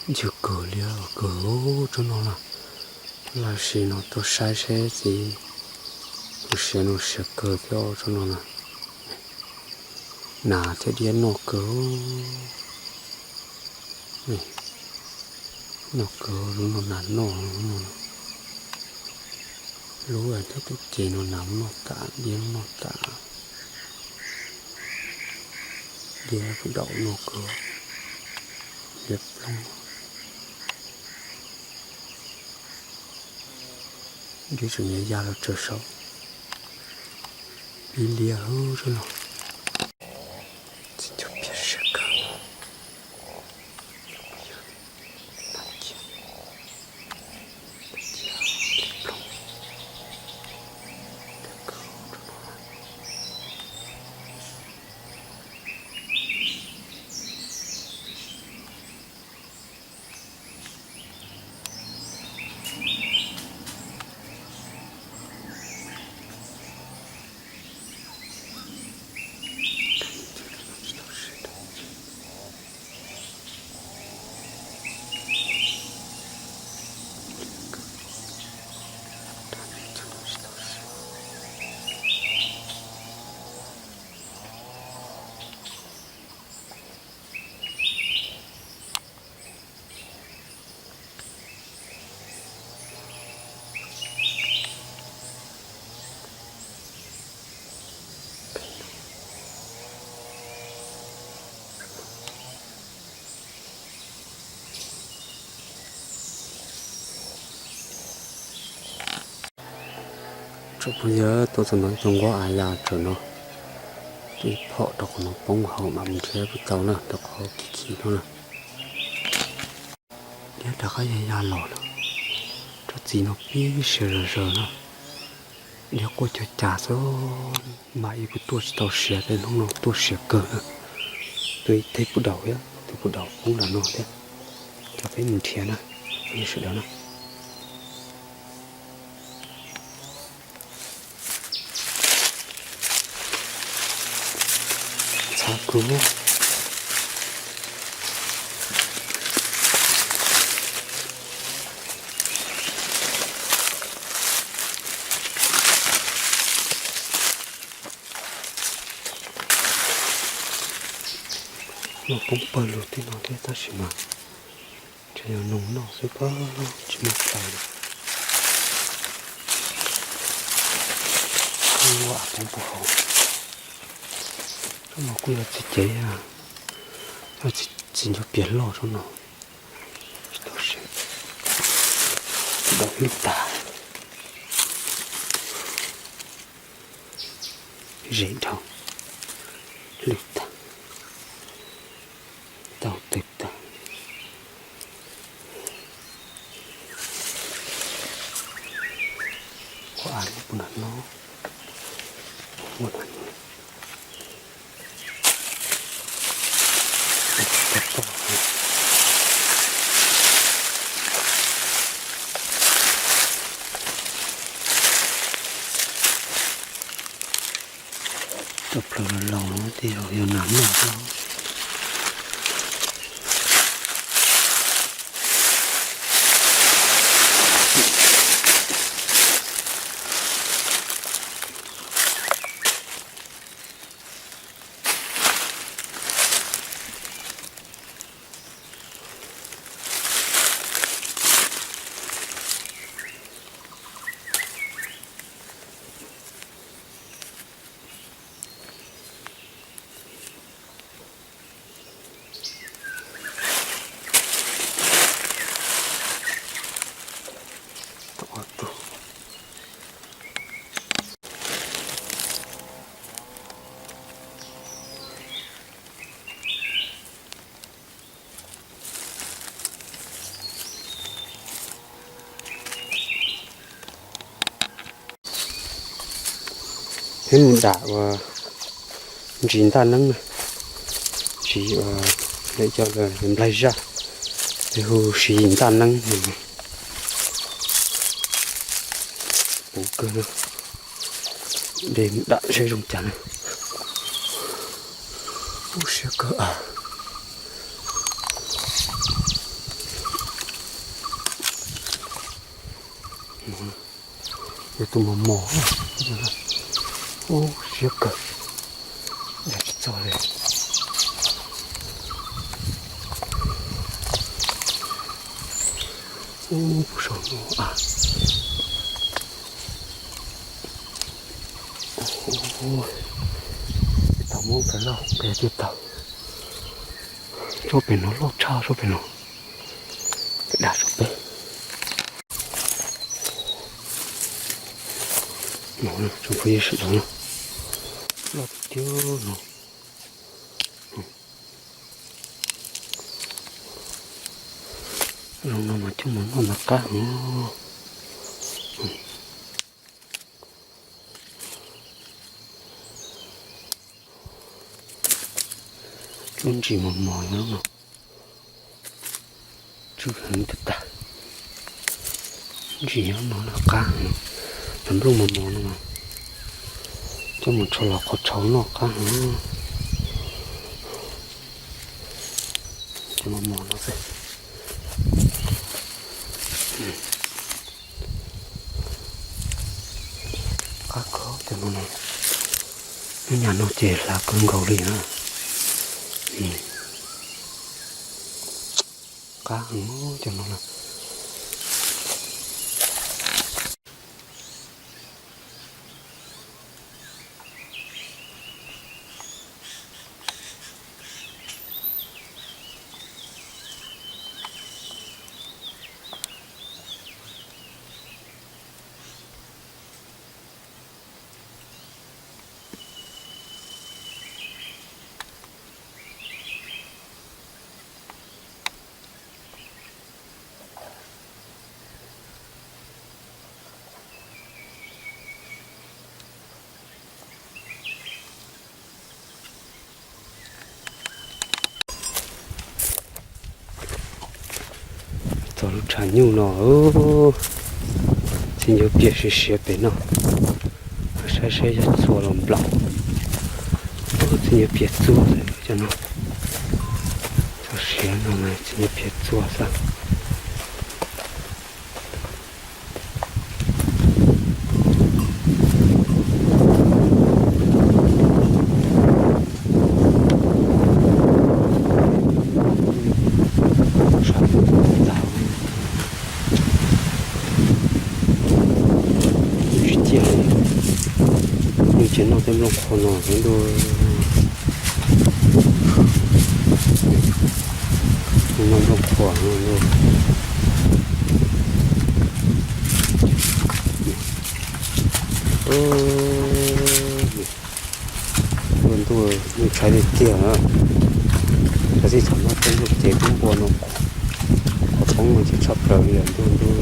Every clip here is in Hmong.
Ntxim kawg li, kawg tsob no na. Laj sim no tuaj saib seb txiv, siav no siav kawg thiab tsob no na. Nas thiab diab noj kawg. Noj kawg, lub no nas noj. Lub thiab tus ces no nas noj tas, diab noj tas. Diab kuj daum noj kawg. Diab ploog. Diab tseem ya ya los tsaws saud. Pib liab hwb zog no. Txiv cuag piam siab kawg. Tsoom phooj ywg, tuaj txog no ib tug nquab av ya tsaws no, ib phom rau qhov no poob hauv mam mus nrhiav puas tau na, rau qhov kim kim no na. Diab rov qab ya ya los lawm, tsob txiv no pib siav zom zaws no. Diab quaj cuag cas xwb, mas ib kuv tuaj tsis tau siav tej hnub no tuaj siav kawg na. Tus ib teg puas daus thiab, tus puas daus poob nram no thiab. Coj peb mus nrhiav na, peb sawv daws na. Txhav kawg. Los poob pawg lug tej no thiab tab sis mas ntshe yog noog noj xwb pob, tsis muaj plawv li. Kuj ua poob puag hauv. Tsob no kuj yog txiv cev, yog txiv ncuav pias loj tsob no. Tsis tau siav, daum lwj tag. Zem dhau, lwj tag, tau twg tag. Kuv av lub puag nram no, puag nram no. Tau plaws los laus no tej zaum yog nas noj xwb. Peb mus dam ua ntsis ntaj neeb na, ntsis uas lawv cov nplaig zaj, lawv hu siv ntaj neeb no. Puv kawg na, de mus dam seb zoo cas na. Ub, siab kawg. Yuav tus mos mos, ub, siab kawg, da tsis txog li. Ub, puag saum no a. Tau muab pem lauj, pem twb tau. Tsob pem no loj tshaj tsob pem no. Pem dam tsob pem. No, tsob phooj ywg sawv daws, loj tiag tiag no. Zoo no mas coj mus noj mas qab heev. Lub ntsis mos mos nyob no, tsw heev tag tag. Ntsis nyob no noj qab heev, cov nplooj mos mos no mas coj mus tshau los qhov tshau noj qab heev. Cov mos mos no xwb. Qab kawg cov no na. Lub nyam no ces hlav kawg nkaus li na. Qab heev cov no na. Txog lub tshav nyuj no, txiv ncuav pias siav siav pem no, saib saib yog txhua los nplaum. Txiv ncuav pias txua xwb cov no, txog siav no mas txiv ncuav pias txua xwb. Tsis ciaj li, nws tsis noj tej nplooj qhuav no xwb ntuj. Noj nplooj qhuav no ntuj. Ntuj, ntuj, ntuj tshaib tiag tiag na. Cov txij thaum noj tej nplooj cev kub npua no, qhov poob no ces tshaj plaws li os ntuj ntuj.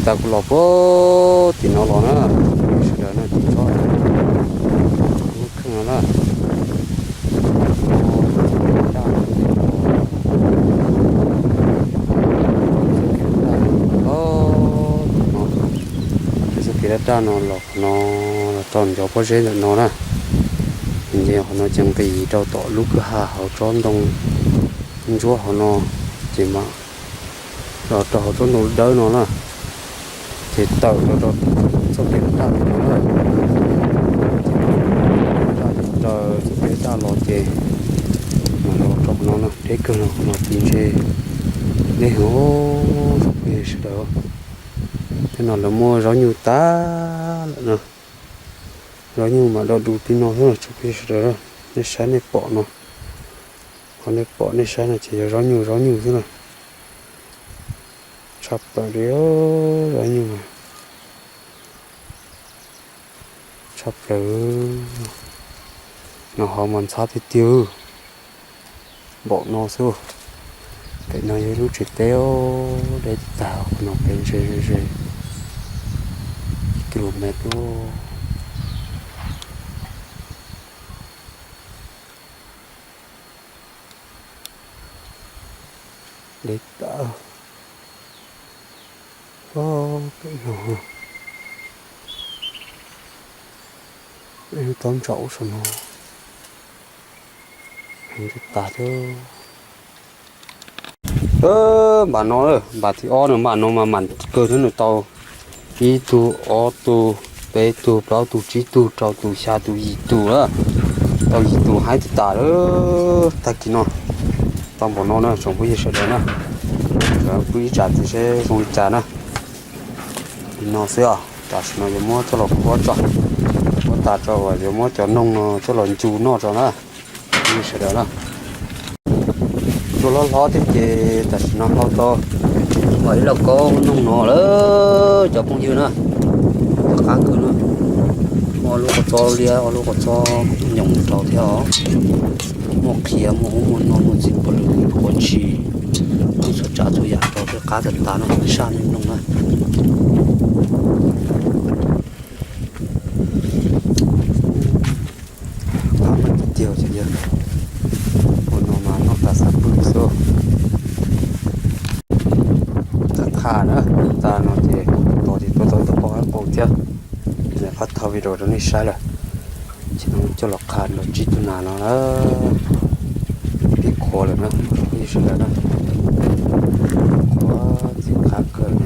Tas kuv los puag tim no los na, sawv daws na, tim tsob lub kheej no na. Txoj kev daj daj no, txoj kev daj daj no los qhov no, los rau ncov pob zeb ntawm no na. Ces qhov no ces nqis rau tom lub kwj ha hauv tsob ntoo ntsuab hauv no, ces mam los rau hauv tsob ntoo dawb no na, ces tawm los rau txoj kev daj daj no na. Ces daj ces raws txoj kev daj los ces mam los rau qhov no na, deb kawg no, qhov no ces ntse deb heev tsoom phooj ywg sawv daws. Tej no lawv muab zaub nyuj tas lawm na. Zaub nyuj mas do du tib no xwb tsoom phooj ywg sawv daws, nej saib nej pom no. Qhov nej pom nej saib no ces yog zaub nyuj zaub nyuj xwb na. Tshaj plaws li, zaub nyuj tshaj plaws. No hauv mas ntxhab tiag tiag, npaum no xwb. Pem no yog ib lub tsev teb, deb tag, qhov no pem ze ze ze ib kis lus mev tuaj. Deb tas. Pem no, tob ntsaum saum no. Tus tas thiab. Npam no, npam thib ob no, npam no mas mam kawg thiab, nws tau ib tug, ob tug, peb tug, plaub tug, tsib tug, rau tug, xya tug, yim tug na. Tau yim tug haib tib tas lawm. Tag kis no tau npaum no na tsoom phooj ywg sawv daws na. Pw ib tsam txiv seb zoo li cas na. Li no xwb os, tam sim no yuav muab coj los kuab tso, kuab tas tso uas yuav muab cov noog no coj los ncu noj tso na. Phooj ywg sawv daws na, cua hlob hlob thiab ces tam sim no hau tau ib lauj kaub noog no lawm cov phooj ywg na. Cov qab kawg no, muaj lub qhov txob liab, muaj lub qhov txob nyoos rau thiab os. Muaj qhiav, muaj ub muaj no, muaj txiv npawg lws, quav tshis, muaj txhua tsav txhua yam rau thiab, qab tas tas no, saj noog na. Qab tiag tiag ces yog ua no mas noj tas xav pw xwb. Qab qha na, tas no ces tos ces tuaj tau tus poj qaib qus thiab. Qab thaij video rau nej saib lawm. Ces no coj los qha nrog tsib tug nas no na. Pib qhuav lawm na, peb sawv daws na. Qhuav txiv qab kawg na.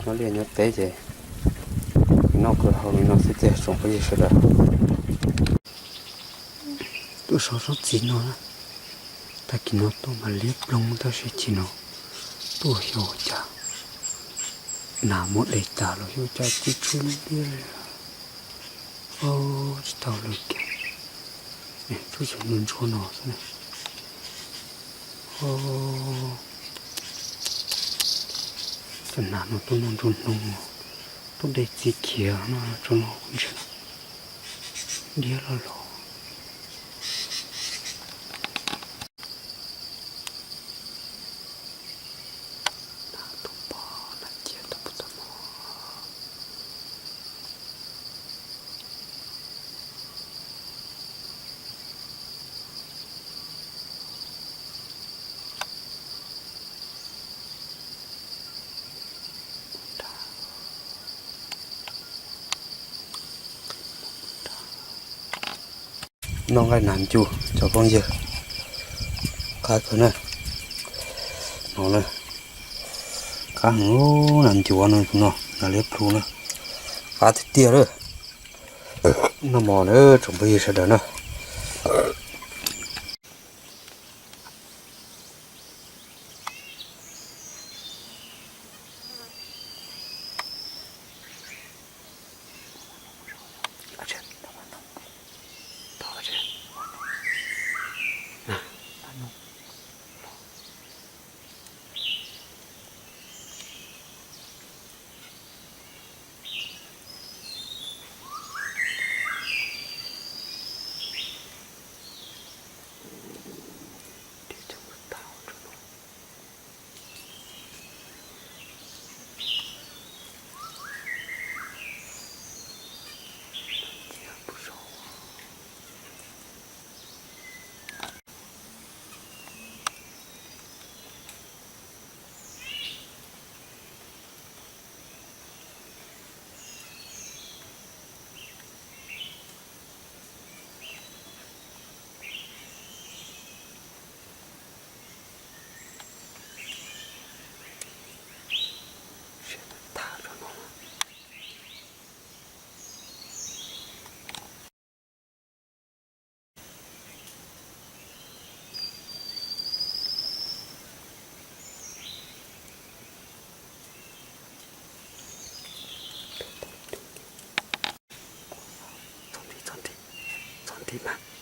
Nyob liaj nyob teb ces noj kawg haus li no xwb tiag tsoom phooj ywg sawv daws. Tuaj so tsob txiv no na, tag kis no tuaj mas liab ploog tab sis chim no tuaj xyov ua cas, nas muab de tas los xyov ua cas tsis tshua liab li. Tsis tau lawm kiag, tsuas xyov ntsuag ntsuag no xwb na. Cov nas no tuaj noj nruab hnub, tuaj de txiv khiav no tso no kuv ntsia, liab loj los. Noj nqaij nas ncu cov phooj ywg, qab kawg na. No na, qab heev, nas ncuav no, no nas liab plhu na, qab tiag tiag lawm. Noj mov na tsoom phooj ywg sawv daws na. Txhob nti, txhob nti, txhob nti mas.